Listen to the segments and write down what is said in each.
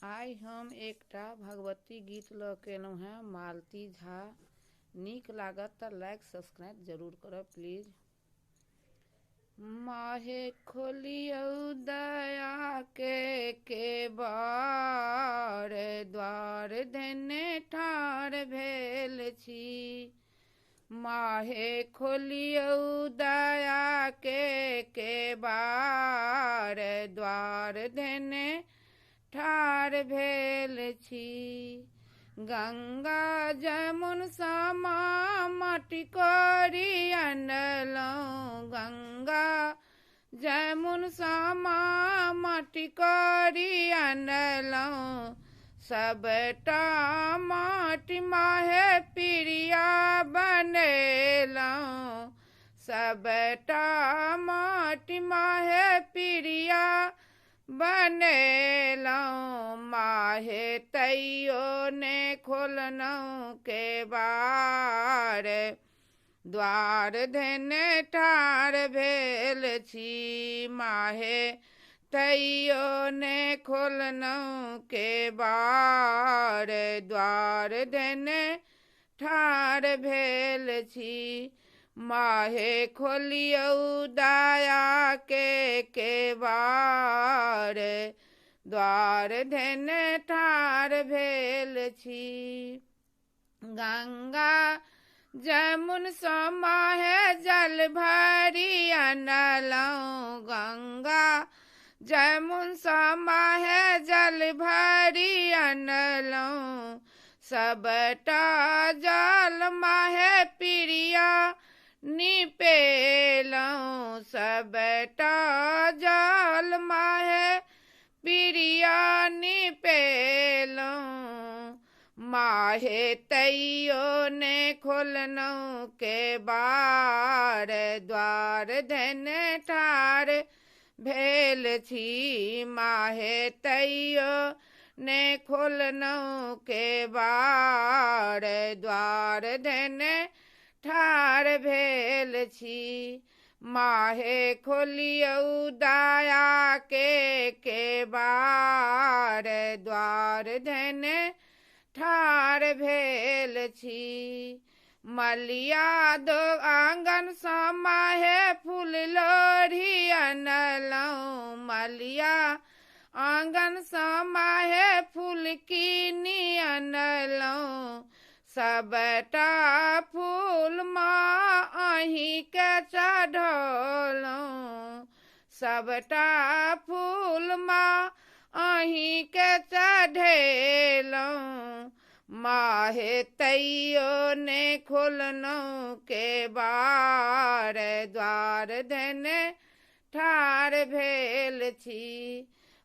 आइ हम एकटा भगवती गीत लऽ के एलहुँ हेँ, मालती झा। नीक लागत तऽ लाइक सब्सक्राइब जरूर करब प्लीज। माहे खोलियौ दया के केबाड़, द्वार धेने ठाढ़ भेल छी। माहे खोलियौ दया के केबाड़, द्वार धेने ठाढ़ भेल छी। गंगा जमुन समा माटि कोरि अनलहुँ, गंगा जमुन समा माटि कोरि अनलहुँ। सबटा माटि माहे पिरिया बनेलहुँ, सबटा माटि माहे पिरिया बनेलहुँ। माहे तैयो ने खोलनहुँ केबाड़, द्वार धेने ठाढ़ भेल छी। माहे तैयो ने खोलनहुँ केबाड़, द्वार धेने ठाढ़ भेल छी। माहे खोलियौ दया के केबाड़, द्वार धेने ठाढ़ भेल छी। गंगा जमुन समाहे जल भरि अनलहुँ, गंगा जमुन समाहे जल भरि अनलहुँ। सबटा जल माहे पिरिया निपेलहुँ, सबटा जल माहे पिरिया निपेलहुँ। माहे तैयो ने खोलनहुँ केबाड़, द्वार धेने ठाढ़ भेल छी। माहे तैयो ने खोलनहुँ केबाड़, द्वार धेने ठाढ़ भेल छी। माहे खोलियौ दया के केबाड़, द्वार धेने ठाढ़ भेल छी। मलिया दो आंगन समाहे फूल लोढ़ी अनलहुँ, मलिया आंगन समाहे फूल कीनी अनलहुँ। सबटा फूल माँ अहीँके चढ़ौलहुँ, सबटा फूल माँ अहीँके चढ़ेलहुँ। माहे तैयो ने खोलनहुँ केबाड़, द्वार धेने ठाढ़ भेल छी।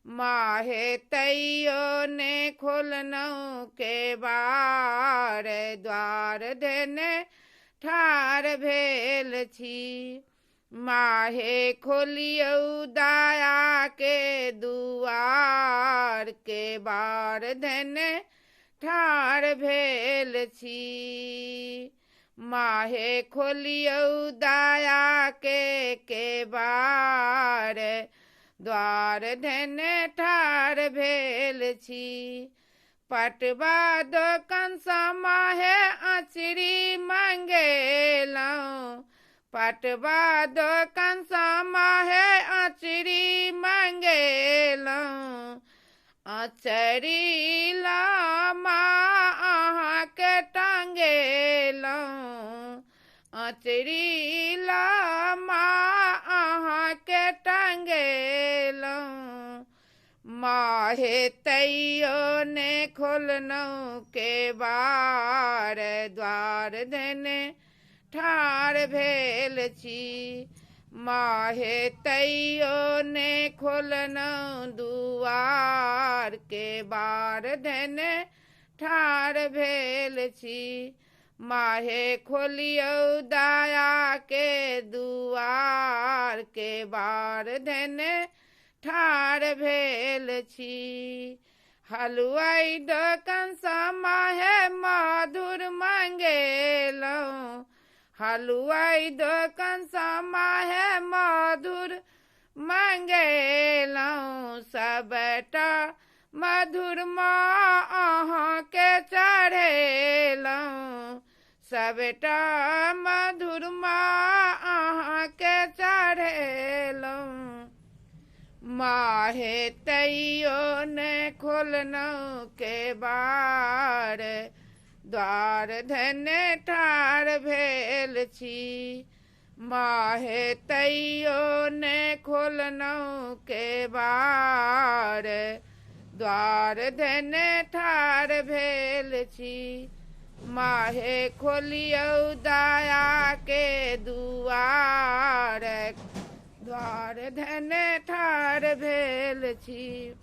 माहे तैयो ने खोलनहुँ केबाड़, द्वार धेने ठाढ़ भेल छी। माहे खोलियौ दया के दुआर, केबाड़ धेने ठाढ़ भेल छी। माहे खोलियौ दया के केबाड़, द्वार धेने ठाढ़ भेल छी। पटवा दोकान समाहे अचरी मंगेलहुँ, पटवा दोकान समाहे अचरी मंगेलहुँ। अचरी लामा अहाँके टंगेलहुँ, अचरी लामा अहाँके टंगेलहुँ। माहे तैयो ने खोलनहुँ केबाड़, द्वार धेने ठाढ़ भेल छी। माहे तैयो ने खोलनहुँ दुआर, केबाड़ धेने ठाढ़ भेल छी। माहे खोलियौ दया के दुआर, केबाड़ धेने ठाढ़ भेल छी। हलुआई दोकान समाहे मधुर मंगेलहुँ, हलुआई दोकान समाहे मधुर मंगेलहुँ। सबटा मधुर माँ अहाँके चढ़ेलहुँ, सबटा मधुर माँ अहाँके चढ़ेलहुँ। माहे तैयो ने खोलनहुँ केबाड़, द्वार धने ठाढ़ भेल छी। माहे तैयो ने खोलनहुँ केबाड़, द्वार धने ठाढ़ भेल छी। माहे खोलियौ दया के दुआर, द्वार धने ठाढ़ भेल छी।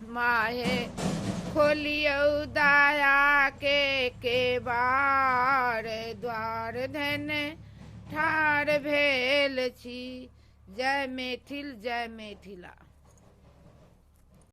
माहे खोलियौ दया के केबाड़, द्वार धने ठाढ़ भेल छी। जय मैथिल, जय मिथिला।